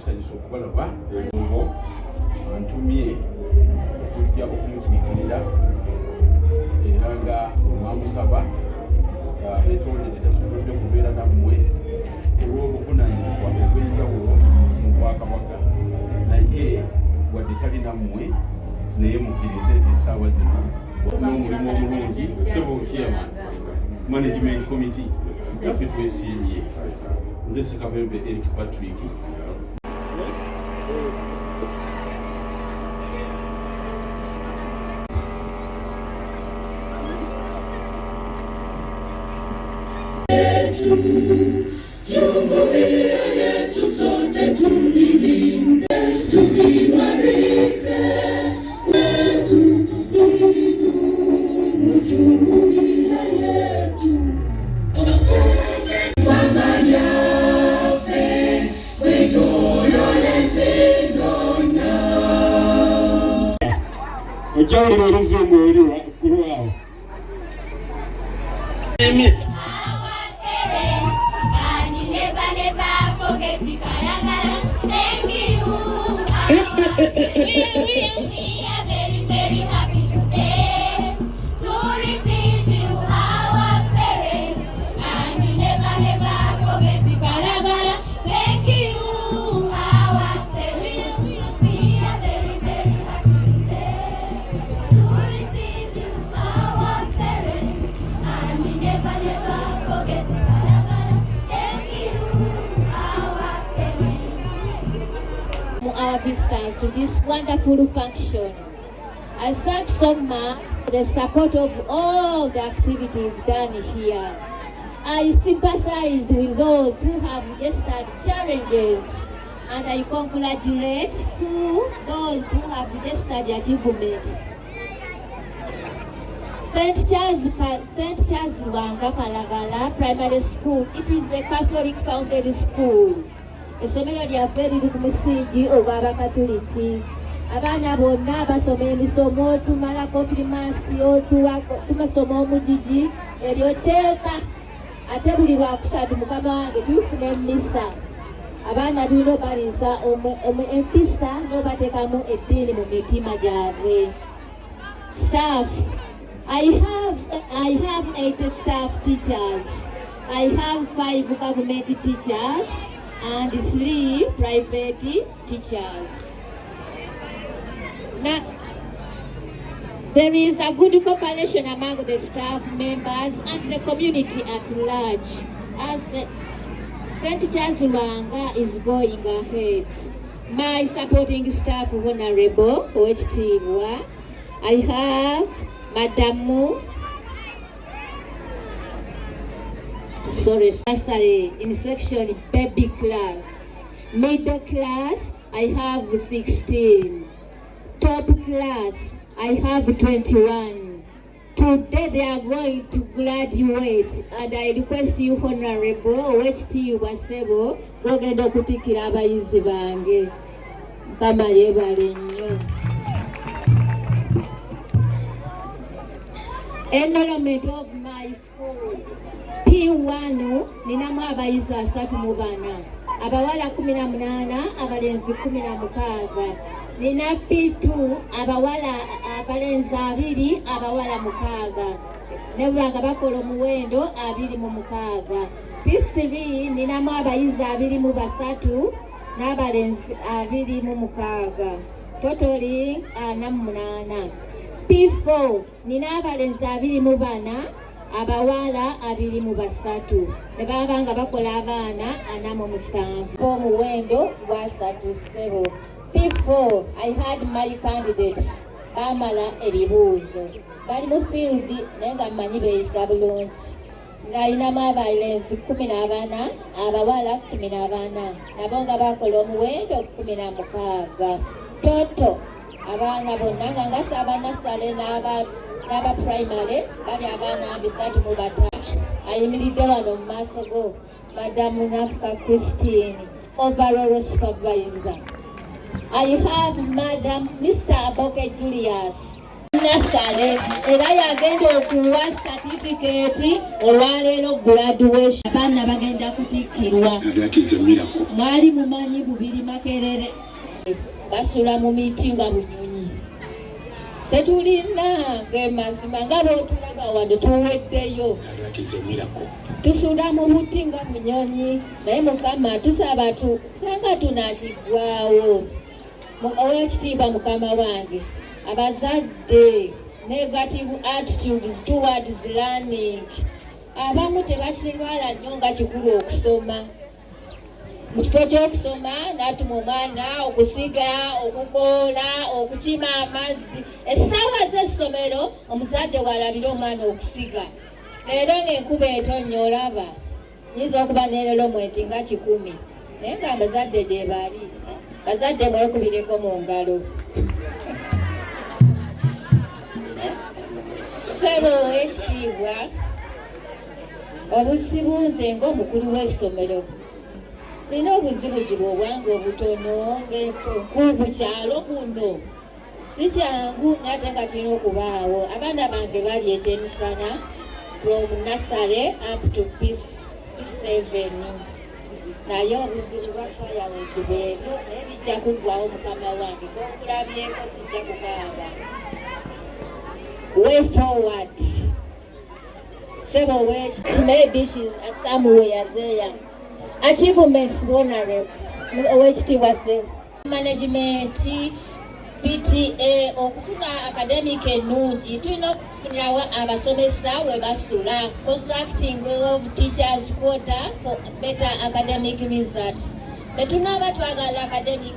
Tusanyusa okubalaba. Ngo antumye okujja okumukiikirira, era nga mwamusaba beetondedde, tasobodde kubeera nammwe olw'obuvunaanyizibwa obw'enjawulo mu bwakabaka. Naye wadde tali nammwe, naye mukkirize nti essaawa zino n'omulimu omulungi. Sebo chairman, management committee yaffe, twesiimye. Nze Sekabembe Eric Patrick. Jumuiya yetu sote tuilinde, tuimarike, wetu idumu jumuiya yetu. Ggwanga lyaffe kwetooloola ensi zonna. Ojjawulira oluzungu eri waggulu awo. Our parents, and never, never forget Kalagala. Thank you. We are very, very happy today to receive you, our parents, and never, never forget Kalagala. Thank you, our parents. We are very, very happy today to receive you, our parents, and never, never forget Kalagala. Thank you, our parents. Our visitors to this wonderful function. I thank so much for the support of all the activities done here. I sympathize with those who have registered challenges, and I congratulate those who have registered achievements. St. Charles Lwanga Kalagala Primary School, it is a Catholic founded school. Essomero lyaffe liri ku musingi ogw'Abakatuliki. Abaana bonna basoma emisomo, tumala konfirmasiyo, tumasoma omugigi, eryo tteeka. Ate buli Lwakusatu, mukama wange, tufuna emmisa. Abaana tulina obaliisa empisa n'obateekamu eddiini mu mitima gyabwe. Staff, I have 80 staff teachers. I have five government teachers and three private teachers. Now, there is a good cooperation among the staff members and the community at large as the St. Charles Lwanga is going ahead. My supporting staff, Honorable Owekitiibwa, I have Madamu, sorry, nursery in section baby class. Middle class, I have 16. Top class, I have 21. Today they are going to graduate, and I request you, Honorable Owekitiibwa ssebo, gwogenda okutikkira abayizi bange. Mukama yeebale nnyo. Enrollment of my school. P1 ninamu abayizi 34. Abawala 18, abalenzi 16. Nina P2 abawala abalenzi 20, abawala 6. Ne bwe bakola omuwendo 26. P3 ninamu abayizi 23 n'abalenzi 26. Totally 48. P4 nina abalenzi 24, abawala 23, ne baba nga bakola abaana 47, omuwendo gwasatu ssebo. P4, I had my candidates, bamala ebibuuzo, bali mu field, naye nga mmanyi beeyisa bulungi. Nalinamu abalenzi 14, abawala 14, nabo nga bakola omuwendo 16. Total abaana bonna nga ngasa aba nursery n'aba primary bali abaana 35. Ayimiridde wano mu maaso go, Madamu Nafuka Christine, overall supervisor. I have Madam Mr. Aboke Julius. nursery era yagenda okuwa certificate olwaleero graduation. Abaana bagenda kutikkirwa. That is a miracle. Mwali mumanyi Bubiri Makerere basula mu miti nga bunyonyi. Tetulina ge mazima nga bwotulaba wano tuweddeyo. That is a miracle. Tusula mu buti nga bunyonyi, naye Mukama tusaba tusanga tunakiggwawo. Owekitiibwa mukama wange, abazadde negative attitudes towards learning, abamu tebakirwala nnyo nga kikulu okusoma. Mu kifo ky'okusoma n'atuma omwana okusiga, okukoola, okukima amazzi. Essaawa z'essomero omuzadde w'alabira omwana okusiga. Leero ng'enkuba etonnya olaba nyinza okuba n'erolomweti nga 100, naye nga abazadde gye bali. Bazadde mwekubireko mu ngalo. Ssebo ow'ekitiibwa, obuzibu nze ng'omukulu w'essomero nina obuzibuzibu obwange obutono ng'enku ku kyalo kuno si kyangu, naye ate nga tulina okubaawo. Abaana bange bali ekyemisana from nursery up to P7, naye obuzibu bwa firewood bwebyo, naye bijja kuggwawo mukama wange. Gokulabyeko sijja kukaaba. Way forward, ssebo ow'eki, maybe she's somewhere there. Achievements, honorable ow'ekitiibwa ssebo, management, PTA, okufuna academic ennungi tulina okufunirawo abasomesa we basula, constructing of teachers quarter for better academic results. Betunaaba twagala academic,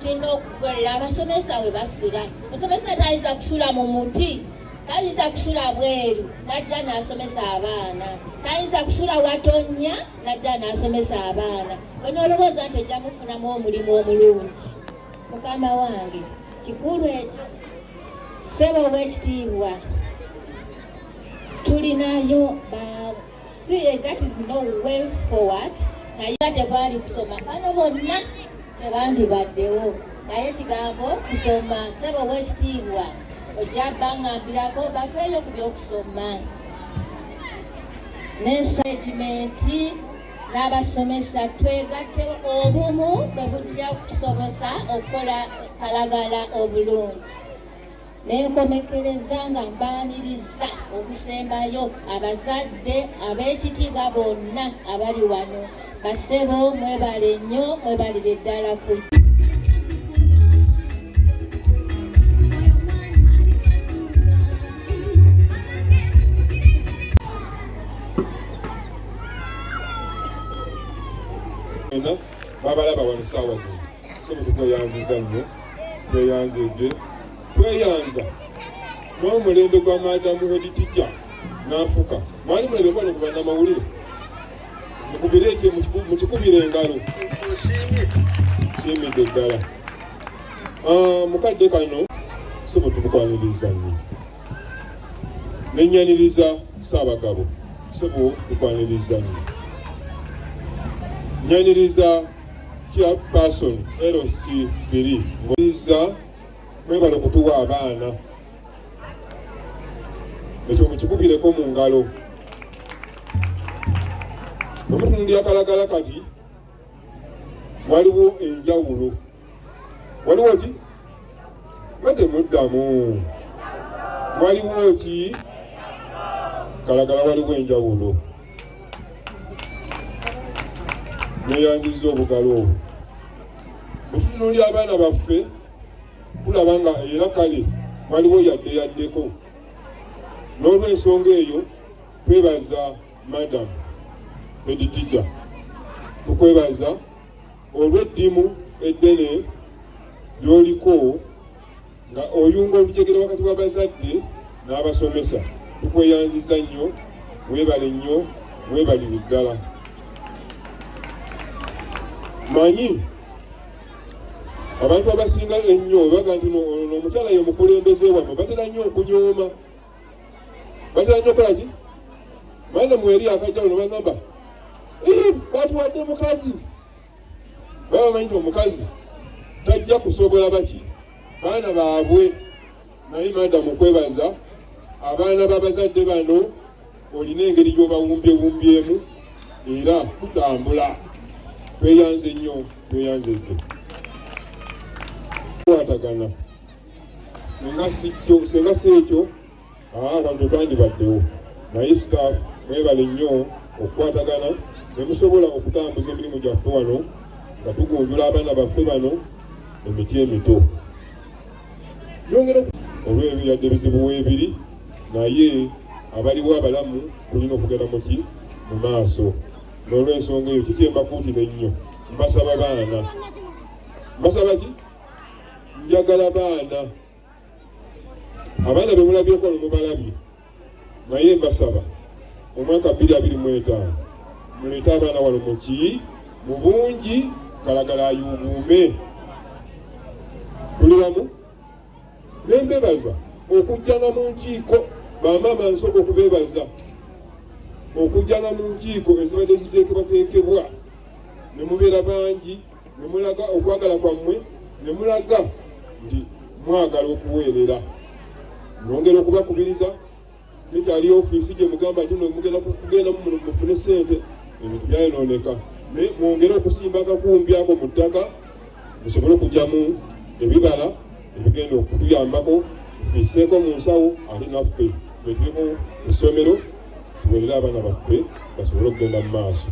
tulina okukolera abasomesa we basula. Omusomesa tayinza kusula mu muti, tayinza kusula bweru najja n'asomesa abaana, tayinza kusula watonnya najja n'asomesa abaana. Gwe n'olowooza nti ojja mufunamu omulimu omulungi. Mukama wange, kikulu ekyo. Ssebo ow'ekitiibwa, tulinayo ba see, that is no way forward, naye tekwali kusoma bano bonna tebandibaddewo, naye ekigambo kusoma. Ssebo ow'ekitiibwa, ojja bangambirako bafeeyo ku byokusoma n'enmanagement n'abasomesa twegatte obumu bwe bujja kutusobozesa okukola Kalagala obulungi. Nenkomekereza nga mbaaniriza okusembayo abazadde ab'ekitiibwa bonna abali wano. Bassebo mwebale nnyo, mwebalire ddala ku Babalaba wano ssaawa zino. Ssebo tukweyanziza nnyo, tweyanzedde, tweyanza n'omulembe gwa Madamu Head Teacher Nanfuka. Mwali mulebe kwano ku bannamawulire, mukubire mukikubire engalo, siimidde ddala. Mukadde kano ssebo tukukwaniriza nnyo, nenyaniriza Ssaabagabo, ssebo tukwaniriza nnyo, nyaniriza chairperson LC 2 ng'oliza mwebale okutuwa abaana, ekyo mukikubireko mu ngalo. Bwe mutunulira Kalagala kati waliwo enjawulo, waliwo ki nga temuddamu, waliwo ki Kalagala, waliwo enjawulo. Neyanzizza obugalo obwo. Bwe tutunuulira abaana baffe tulaba nga era kale waliwo yadde yaddeko. N'olw'ensonga eyo twebaza Madam Head Teacher, tukwebaza olw'eddimu eddene ly'oliko nga oyunga olujegere wakati w'abazadde n'abasomesa. Tukweyanziza nnyo, weebale nnyo, weebalire ddala. Manyi abantu abasinga ennyo baga nti ono omukyala ye mukulembeze wammwe, batera nnyo okunyooma, batera nnyo okukola ki maana mweri akajja wano bagamba batuwadde mukazi, baba bamanyi nti omukazi tajja kusobola baki baana baabwe. Naye madamu kwebaza abaana b'abazadde bano, olina engeri gy'obawumbyewumbyemu era tutambula. Tweyanze nnyo, tweyanzedde kwatagana. Senga si ekyo, abantu tetwandibaddewo. Naye staff mwebale nnyo okukwatagana ne musobola okutambuza emirimu gyaffe wano nga tugunjula abaana baffe bano emiti emito. Nyongera olw'ebyo, yadde ebizibu weebiri, naye abaliwo abalamu tulina okugenda muki mu maaso. N'olwensonga eyo kikyembakuutira ennyo, mbasaba baana, mbasaba ki, njagala baana, abaana bemulabyeko wano mubalabye, naye mbasaba omwaka 2025 muleete abaana wano muki mu bungi, Kalagala ayuuguume. Tuli wamu. Nembebaza okujjanga mu nkiiko, bamaama nsooka okubeebaza okujjanga mu nkiiko ezibadde ziteekebwateekebwa ne mubeera bangi, ne mulaga okwagala kwammwe, ne mulaga nti mwagala okuweerera. Nongera okubakubiriza, tekyali ofiisi gye mugamba nti mugenda kugendamu mufune ssente, ebintu byayonooneka, naye mwongere okusimba akakumbi ako mu ttaka musobole okugyamu ebibala ebigenda okutuyambako tufiiseeko mu nsawo, ate naffe twetuleko ku ssomero tuweerere abaana baffe basobole okugenda mu maaso.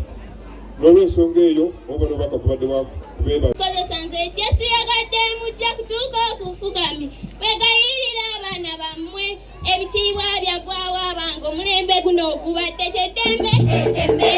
N'olwensonga eyo oba n'obubaka bubadde bwa kubeebaza. Kozesa nze kyesiyagadde, mujja kutuuka okufukami mwegayirira abaana bammwe. Ebitiibwa byaggwawo abange, omulembe guno ogubadde kyeddembe eddembe.